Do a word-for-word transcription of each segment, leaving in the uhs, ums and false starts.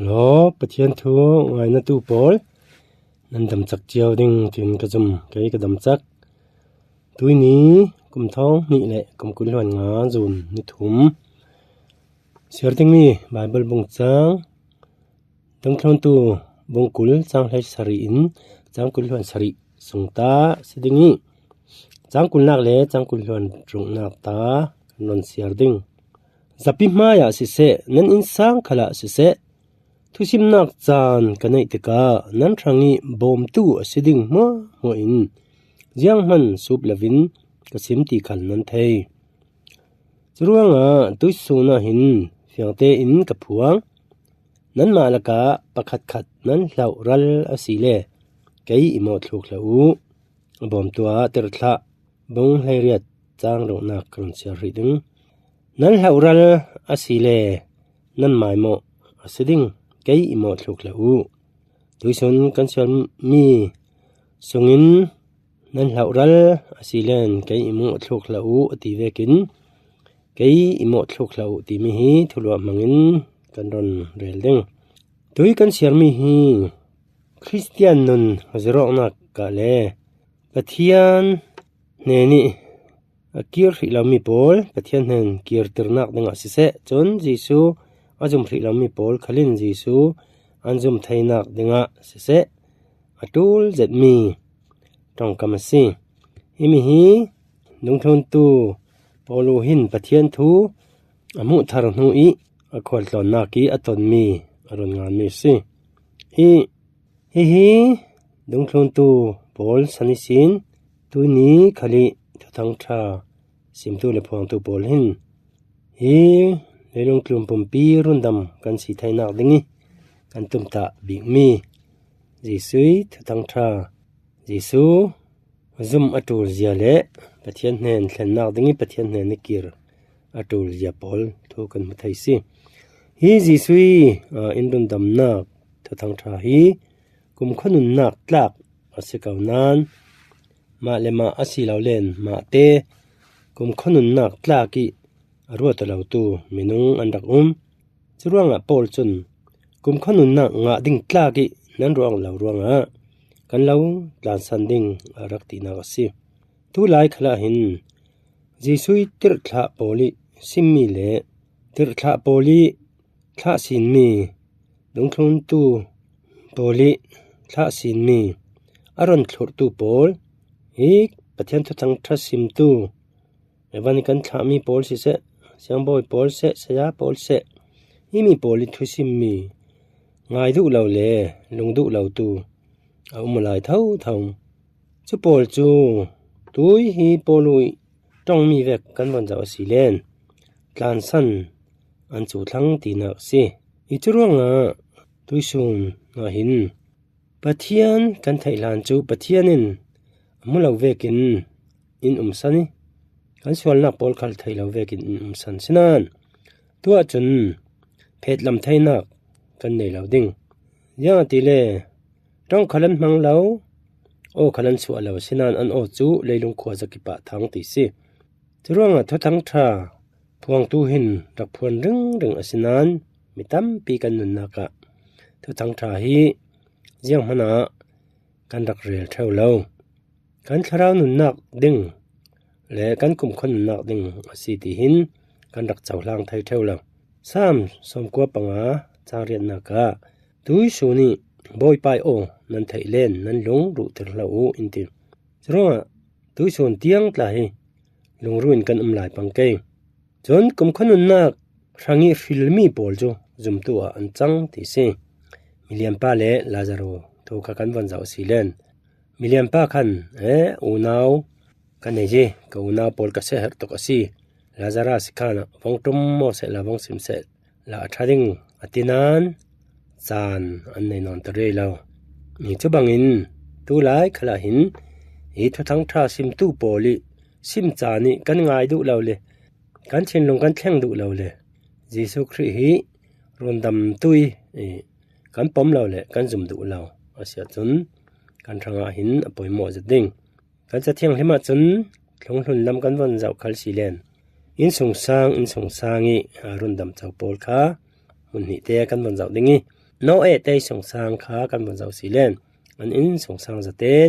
Law, Pathian thu ngainatu pawl, nan damchak ciau ding tiin ka zum, kei ka damchak. Tuini kum thawng hnih le kum kul hluan nga June ni thum. Siar dingmi Bible bung cang, Dungthluntu bung kul cang hleisarih in cang kul hluan sarih sung ta si ding hi. Cang kulnak le cang kul hluan ruknak ta kan run siar ding. Zapi hmaiah siseh, nan innsang khalah siseh, thusimnak caan ka neih tikah nan hrangih bawmtu a si ding hmuahhmuah in zianghman sup loin ka sim ti khal nan thei. Curuangah tuihsun ah hin fiangte in ka phuang. Nanmah lakah pakhatkhat nan hlauhral asile kei i mawhthluk hlah uh. A bawmtu ah Tirhthlah bung hleiriat cang ruknak ka run siar hrih ding. Nan hlauhral asile nan maimawh a si ding, kei i mawhthluk hlah uh. Tuihsun kan siarmi sungin nan hlauhral asile kei i mawhthluk hlah uh a ti vekin kei i mawhthluk hlah uh timi hi thuluah hmangin kan run rel ding. Tui kan siarmi hi Khristian nun zirawknak ah le Pathian hnenih a kir hrih lomi pawl Pathian hnen kirtirnak dingah siseh, cun Jesu a zum hrih lomi pawl khalin Jesu an zum theinak dingah siseh, a ṭul zetmi ṭongkam a si. Himi hi dungthluntu Paul uh hin Pathian thu a hmuh thar hnu ih a khualtlawnnak ih a tonmi a run nganmi a si. Hi, hihi dungthluntu Paul san ihsin tuini khal ih Thuthang ṭha simtu le phuangtu pawl hin hi leilung tlun pumpi rundam kan si theinak ding ih kan tumtah bikmi Jesuh ih Thuthang ṭha, Jesuh zum a ṭul zia le Pathian hnen thlennak ding ih Pathian hnen ih kir a ṭul zia pawl thu kan hmu thei si. Hi Jesuh ih, aa, in rundamnak Thuthang ṭha hi kumkhua nunnak tlak a si ko nain mah le mah a si lo len mahte kumkhua nunnak tlak ih a ruat aw lotu minung an rak um. Curuangah Paul cun kumkhua nunnak ngah ding tlak ih nan ruat lo ruangah kan lo tlansan ding a rak tinak a si. Tulai khalah hin Jesuh ih tirhthlah pawl ih simmi le tirhthlah pawl ih thlahsinmi, dungthluntu pawl ih thlahsinmi, a run thlurtu pawl, hi Pathian Thuthang ṭha simtu, evan ih kan thlahmi pawl siseh, siangbawi pawl seh, saya pawl seh, himi pawl ih thusimmi ngai duh lo le lung duh lotu a um aw lai thotho. Cu pawl cu tui hi Paul uh ih ṭongmi vek kan von zoh asile tlansan an cu thlang tinak a si. Hi curuangah tuihsun ah hin Pathian kan theih hlan cu Pathian in a hmu lo vekin in umsan ih kan sualnak pawl khal theih lo vekin in umsan sinain tuah cun phetlam theinak kan nei lo ding. Ziangahtile ṭong khal an hmang lo, aw khal an suah lo sinain an aw cu leilung khua zakipah thang ti si. Curuangah Thuthang ṭha phuangtu hin rak phuan ringring a sinain mi tampi kan nunnak ah Thuthang ṭha hi zianghman ah kan rak rel ṭheu lo. Kan thlarau nunnak ding le kan kumkhua nunnak ding a si ti hin kan rak cohlang thei ṭheu lo. Saam sawmkua panga cang riatnak ah tuihsun ih Bawipa ih aw nan theih len nan lung ruhtir hlah uh in ti. Curuangah tuihsun tiang tla hi lungruh in kan um lai pang kei. Cun kumkhua nunnak hrangih hrilmi pawl cu zumtu ah an cang ti si. Milianpa le Lazaro thu kha kan von zoh asile milianpa khan, eh, unau ka nei hi, ka unau pawl ka seh herh tuk a si. Lazarus khan vong ṭum maw sehla vong sim sehla a ṭha ding a ti nain caan an nei nawn ta rih lo. Hi cu bangin tulai khalah hin hi Thuthang ṭha simtu pawl ih sim caan ih kan ngai duh lo le kan thinlung kan thleng duh lo le Jesuh Khrih hi rundamtu ih kan pom lo le kan zum duh lo a si ahcun kan hrangah hin a poimawh zet ding. Kan Cathiang hlim ahcun thlunghlun lam kan von zoh khal si len innsungsang, innsungsang ih, aa, rundam co pawl kha hmun hnihte kan von zoh ding ih Noah te insungsang kha kan vun zoh si len, an insungsang zaten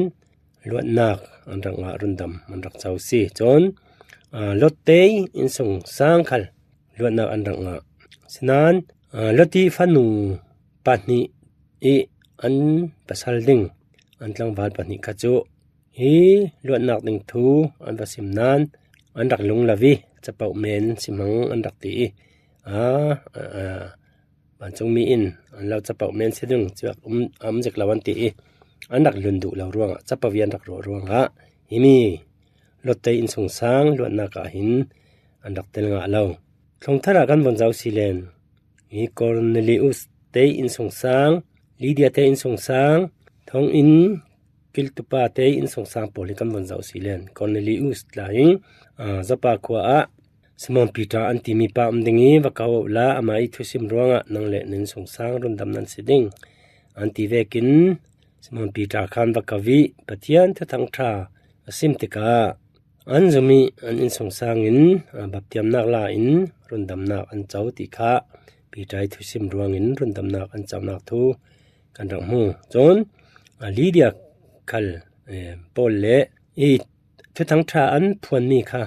luatnak an rak ngah, rundam an rak co si. Cun, aa, Lot te insungsang khal luatnak an rak ngah. Sinain, aa, Lot ih fanu pahnih ih an pasal ding, an tlangval pahnih kha cu hi luatnak ding thu an va sim nain an rak lung lo ih, capoh men si hmang an rak ti ih, aa, aa, vancungmi in an lo capoh men si ding cuak um, a um zik lo an ti ih, an rak lun duh lo ruangah, capoh ih an rak ruah ruangah himi Lot te insungsang luatnak ah hin an rak tel ngah lo. Thawngthar ah kan vun zoh si len, hi Cornelius te insungsang, Lydia te insungsang, thonginn kiltupa te insungsang pawl hi kan vun zoh si len, Cornelius tla hi, aa, Joppa khua ah Simon Peter an timi pa um ding ih va ko uhla, amah ih thusim ruangah nang le na insungsang rundam nan si ding, an ti vekin Simon Peter khan va ko ih Pathian Thuthang ṭha a sim tikah an zum ih an insungsang in, aa, baptiamnak la in rundamnak an co ti kha Peter ih thusim ruangin rundamnak an conak thu kan rak hmu. Cun, aa, Lydia khal, eh, Paul le ih Thuthang ṭha an phuanmi kha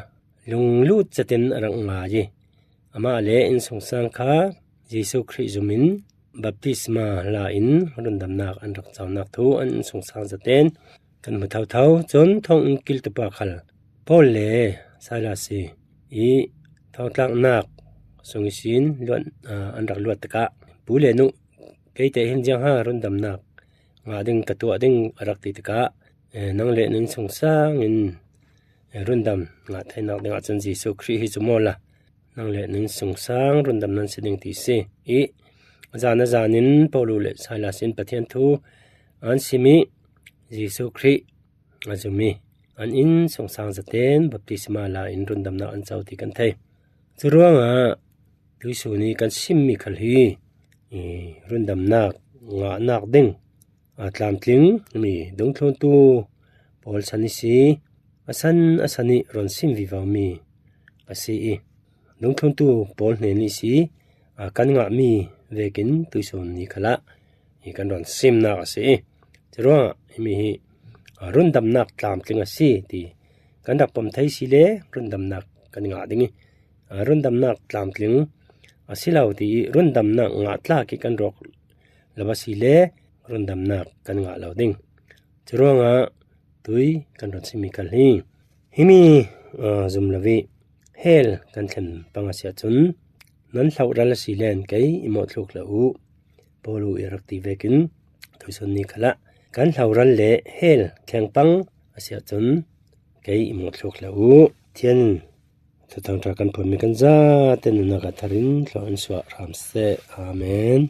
lunglut zetin a rak ngai ih, amah le insungsang kha Jesuh Khrih zum in baptisma la in rundamnak an rak conak thu an insungsang zaten kan hmu thotho. Cun thonginn kiltupa khal Paul le Silas ih thawngtlaknak sung ihsin luat, aa, an rak luat tikah, pu le nu, keite hin ziangha rundamnak ngah ding ka tuah ding a rak ti tikah, eh, nang le na insungsang in, eh, rundam ngah theinak dingah cun Jesuh Khrih hi cu maw la, nang le na insungsang rundam nan si ding ti si. Ih a zan a zan in Paul le Silas in Pathian thu an sim ih Jesuh Khrih a zum ih an insungsang zaten baptisma la in rundamnak an co ti kan thei. Curuangah tuihsun ih kan simmi khal hi, ih, rundamnak ngahnak ding, aa, tlamtling mi dungthluntu pawl san ihsi, a san a san ih rawn sim vivomi a si ih, dungthluntu pawl hnen ihsi, aa, kan ngahmi vekin tuihsun ni khalah hi kan rawn simnak a si ih, curuangah himi hi, aa, rundamnak tlamtling a si ti kan rak pom thei si le rundamnak kan ngah ding ih, aa, rundamnak tlamtling a si lo ti ih rundamnak ngah tlak ih kan rawk lo a si le rundamnak kan ngah lo ding. Curuangah tui kan rawn simmi khal hi. Himi, aa, zum lo ih hell kan thlen pang a si ahcun nan hloral a si len kei i mawhthluk hlah uh. Paul ih a rak ti vekin tuihsun ni khalah kan hloral le hell thleng pang a si ahcun kei i mawhthluk hlah uh. Pathian Thuthang ṭha kan phuanmi kan zate nunnak ah thar in thluak in suah hram seh. Amen.